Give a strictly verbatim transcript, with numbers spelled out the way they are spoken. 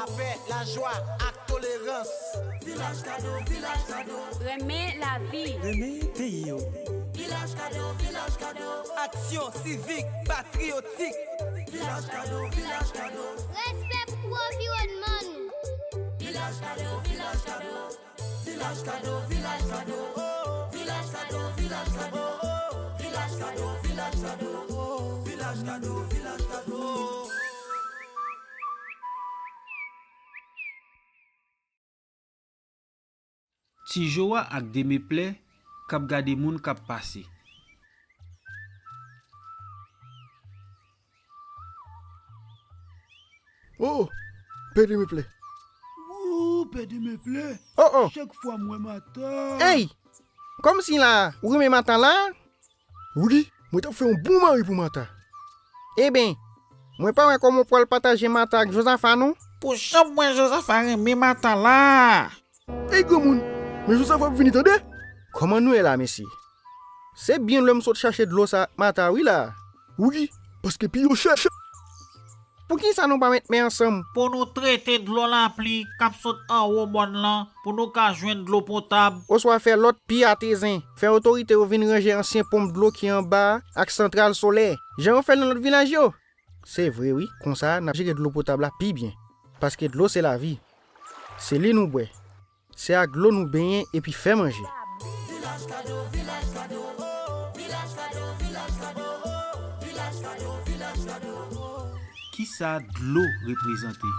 Lapè, lajwa ak tolerans. Vilaj Kado, Vilaj Kado. Renmen lavi. Renmen peyi w. Vilaj Kado, Vilaj Kado. Aksyon sivik, patriyotik. Vilaj Kado, Vilaj Kado. Respè pou anviwònman nou. Vilaj Kado, Vilaj Kado. Vilaj Kado, Vilaj Kado. Vilaj Kado, Vilaj Kado. Vilaj Kado, Vilaj Kado. Vilaj Kado, Vilaj Kado. Ti Jowa ak Demeplè k ap gade moun k ap pase. Oh, oh, Pè Demeplè. Wou, Pè Demeplè. Oh, oh. Chak fwa m wè Mata. Ey! Kòmsi la, ou renmen Mata la? Wi, mwen t ap fè yon bon mari pou Mata. Eben, mwen pa wè kòman w pral pataje Mata ak Jozafa non. Pou jan m wè Jozafa renmen Mata la. Ey granmoun, men Jozafa ap vini tande. Kòman nou ye la mesye? Se byen lè m sot chache dlo sa ak Mata wi la. Wi, paske pi yo chè. Poukisa nou pa met men ansanm? Pou nou trete dlo lapli k ap sot anwo mòn lan, pou nou ka jwenn dlo potab. Oswa fè lòt pi atezen, fè otorite yo vin ranje ansyen ponp dlo ki anba a ak santral solè, jan yo fè l nan lòt vilaj yo. Se vre wi, konsa n ap jere dlo potab la pi byen, paske dlo se lavi. Se li nou bwè. Se ak dlo nou benyen epi fè manje. Kisa dlo reprezante?